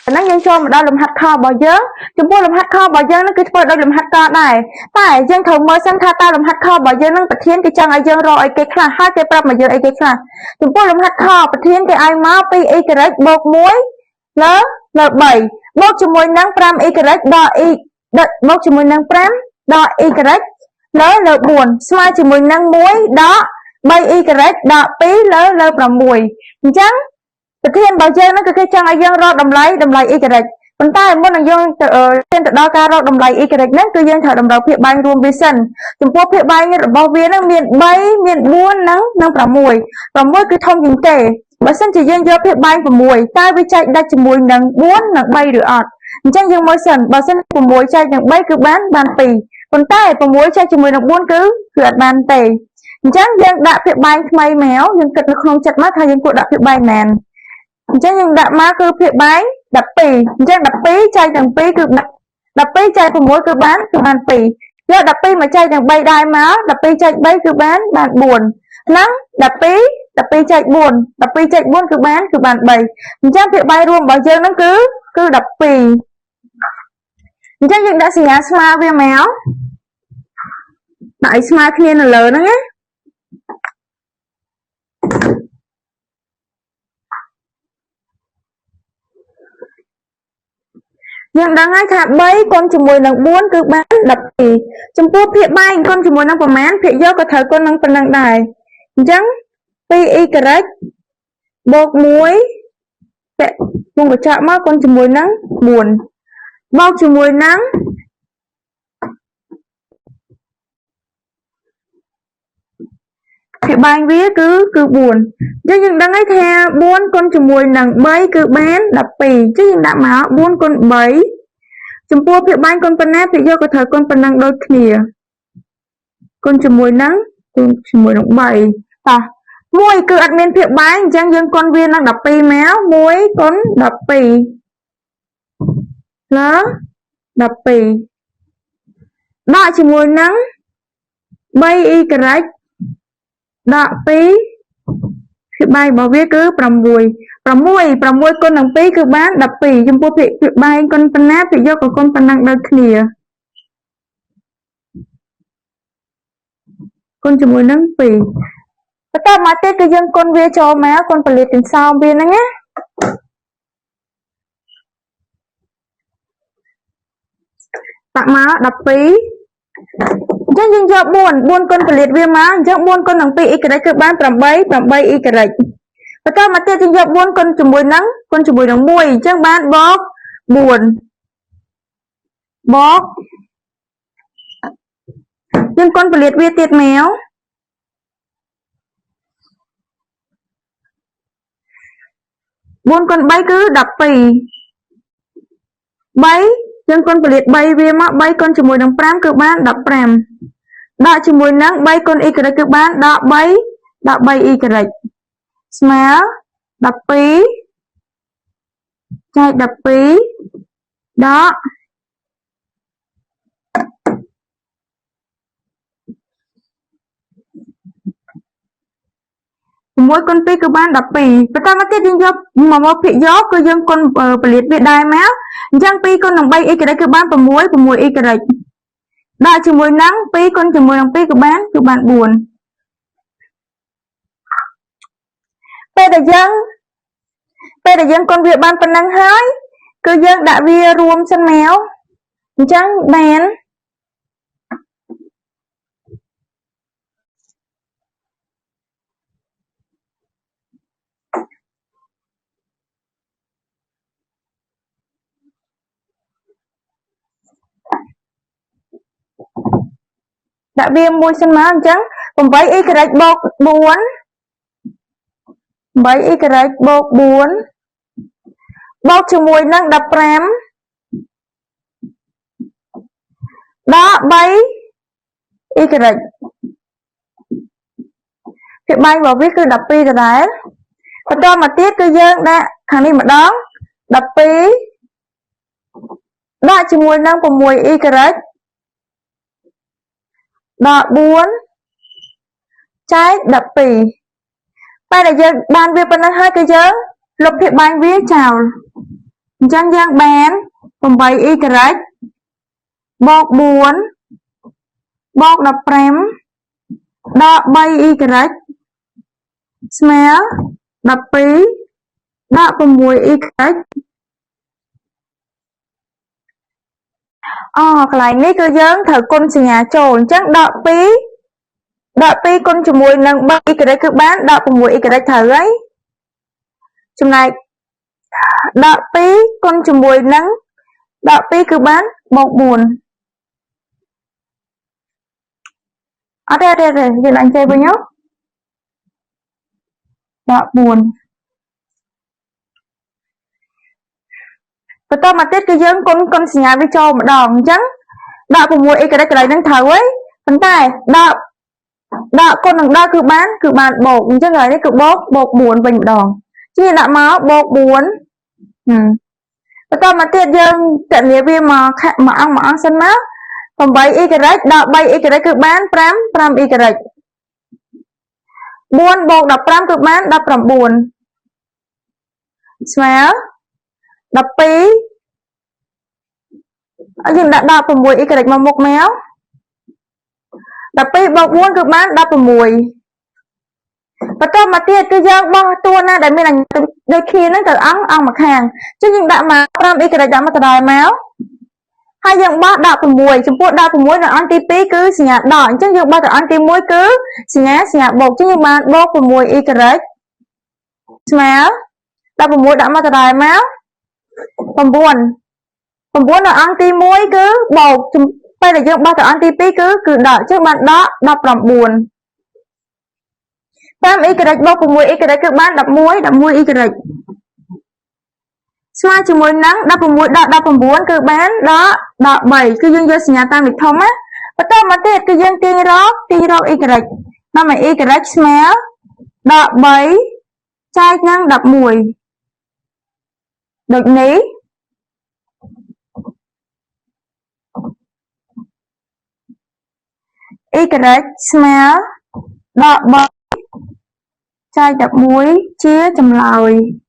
ហ្នឹងយើងចូលមកដល់លំហាត់ខរបស់យើងចំពោះលំហាត់ខរបស់យើងហ្នឹងគឺធ្វើដោយលំហាត់កដែរតែយើងត្រូវមើលសិនថាតើលំហាត់ខរបស់យើងហ្នឹងប្រធានគេចង់ឲ្យយើងរកអីគេខ្លះហើយគេប្រាប់មកយើងអីគេខ្លះចំពោះលំហាត់ខប្រធានគេឲ្យមក 2y បូក1លើលើ3បូកជាមួយនឹង 5y ដក y បូកជាមួយនឹង5ដក y លើលើ4ស្មើជាមួយនឹង1ដក 3y ដក2លើលើ6អញ្ចឹងប្រធានរបស់យើងហ្នឹងគឺគេចង់ឲ្យយើងរកតម្លៃតម្លៃ y ប៉ុន្តែមុននឹងយើងទៅឈានទៅដល់ការរកតម្លៃ y ហ្នឹងគឺយើងត្រូវតម្រូវភាគបែងរួមវាសិនចំពោះភាគបែងរបស់វាហ្នឹងមាន3មាន4និងនិង6 6គឺធំជាងគេបើសិនជាយើងយកភាគបែង6តើវាចែកដាច់ជាមួយនឹង4និង3ឬអត់អញ្ចឹងយើងមើលសិនបើសិន6ចែកនឹង3គឺបានបាន2ប៉ុន្តែ6ចែកជាមួយនឹង4គឺគឺអត់បានទេអញ្ចឹងយើងដាក់ភាគបែងថ្មីមកយើងគិតនៅក្នុងចិត្តមកថាយើងគួរដាក់ភាគបែងមែនអញ្ចឹងយើងដាក់មកគឺភាគបែង12អញ្ចឹង12ចែកនឹង2គឺ12ចែក6គឺបានគឺបាន2យក12មកចែកនឹង3ដែរមក12ចែក3គឺបានបាន4និង12 12ចែក4 12ចែក4គឺបានគឺបាន3អញ្ចឹងភាគបែងរួមរបស់យើងហ្នឹងគឺគឺ12អញ្ចឹងយើងដាក់សញ្ញាស្មើវាមកដាក់ឲ្យស្មើគ្នានៅលើហ្នឹងណាយើងដឹងហើយថា3គុណជាមួយនឹង4គឺបាន12ចំពោះភាគបែងគុណជាមួយនឹងប្រមាណភាគយកក៏ត្រូវគុណនឹងប៉ុណ្ណឹងដែរអញ្ចឹង 2y បូក1ពាក់វងកញ្ចក់មកគុណជាមួយនឹង4បូកជាមួយនឹងភាគបែងវាគឺគឺ4អញ្ចឹងយើងដឹងហើយថា4គុណជាមួយនឹង3គឺបាន12អញ្ចឹងយើងដាក់មក4គុណ3ចំពោះភាគបែងគុណប៉ុណ្ណាភាគយកក៏ត្រូវគុណប៉ុណ្ណឹងដូចគ្នាគុណជាមួយនឹងគុណជាមួយនឹង3តោះ1គឺអត់មានភាគបែងអញ្ចឹងយើងគុណវានឹង12មក1គុណ12លើ12ដកជាមួយនឹង 3y ដក2ភាគបែងរបស់វាគឺ6 6 6គុណនឹង2គឺបាន12ចំពោះភាគបែងគុណប៉ុណ្ណាភាគយកក៏គុណប៉ុណ្ណឹងដូចគ្នាគុណជាមួយនឹង2បន្តមកទៀតគឺយើងគុណវាចូលមកគុណពលិតកន្សោមវាហ្នឹងណាដាក់មក12អញ្ចឹងយើងយក4 4គុណពលិតវាមកអញ្ចឹង4គុណនឹង 2y គឺបាន8 8y បន្តមកទៀតយើងយក4គុណជាមួយនឹងគុណជាមួយនឹង1អញ្ចឹងបានបូក4បូកយើងគុណពលិតវាទៀតមក4គុណ3គឺ12 3យើងគុណពលិត3វាមក3គុណជាមួយនឹង5គឺបាន15ដកជាមួយនឹង3គុណ y គឺបានដក3ដក 3y ស្មើ12ចែក12ដក6គុណ2គឺបាន12បន្តមកទៀតយើងយកមកមកភាគយកគឺយើងគុណពលិតវាដែរមកអញ្ចឹង2គុណនឹង 3y គឺបាន6 6y ដល់ជាមួយនឹង2គុណជាមួយនឹង2គឺបានគឺបាន4ពេលដែលយើងពេលដែលយើងគុណវាបានប៉ុណ្ណឹងហើយគឺយើងដាក់វារួមសិនមកអញ្ចឹងបានដាក់វាមួយសិនមកអញ្ចឹង 8y បូក4 8y បូក4បូកជាមួយនឹង15ដក 3y ភាគបែងរបស់វាគឺ12ដដែលបន្តមកទៀតគឺយើងដាក់ខាងនេះម្ដង12ដកជាមួយនឹង 6y ដក4ចែក12ពេលដែលយើងបានវាប៉ុណ្ណឹងហើយគឺយើងលុបភាគបែងវាចោល អញ្ចឹងយើងបាន 8y បូក4បូក15ដក 3y ស្មើ12ដក 6y អូកន្លែងនេះគឺយើងត្រូវគុណសញ្ញាចូលអញ្ចឹងដក2ដក2គុណជាមួយនឹង 3y គឺបានដក 6y ត្រូវហើយចំណែកដក2គុណជាមួយនឹងដក2គឺបានបូក4អត់ទេអត់ទេយើងដាក់ចេះវិញហ៎ដក4បន្តមកទៀតគឺយើងគុណគុណសញ្ញាវាចូលម្ដងអញ្ចឹងដក 6y កន្លែងហ្នឹងត្រូវហើយប៉ុន្តែដកដកគុណនឹងដកគឺបានគឺបានបូកអញ្ចឹងកន្លែងនេះគឺបូកបូក4វិញម្ដងជាដាក់មកបូក4បន្តមកទៀតយើងតនាវាមកមកអង្គមកអង្គសិនមក 8y ដក 3y គឺបាន5 5y 4បូក15គឺបាន19ស្មើ12យើងដាក់ដល់ 6y មកមុខមក12បូក4គឺបាន16បន្តមកទៀតគឺយើងបោះតួណាដែលមានដូចគ្នាហ្នឹងទៅអង្គអង្គមកខាងអញ្ចឹងយើងដាក់មក 5y ដាក់មកដដែលមកហើយយើងបោះដក6ចំពោះដក6នៅអង្គទី2គឺសញ្ញាដកអញ្ចឹងយើងបោះទៅអង្គទី1គឺសញ្ញាសញ្ញាបូកអញ្ចឹងយើងបានបូក 6y ស្មើ16ដាក់មកដដែលមក9 9នៅអង្គទី1គឺបូកពេលដែលយើងបោះទៅអង្គទី2គឺគឺដកអញ្ចឹងបានដក19 5y បូក 6y គឺបាន11 11y ស្មើជាមួយនឹង16ដក19គឺបានដកដក3គឺយើងយកសញ្ញាតាមលេខធំណាបន្តមកទៀតគឺយើងទាញរកទាញរក y នាំឲ្យ y ស្មើដក3ចែកនឹង11ដូចនេះ y ស្មើដក3ចែក11ជាចម្លើយ។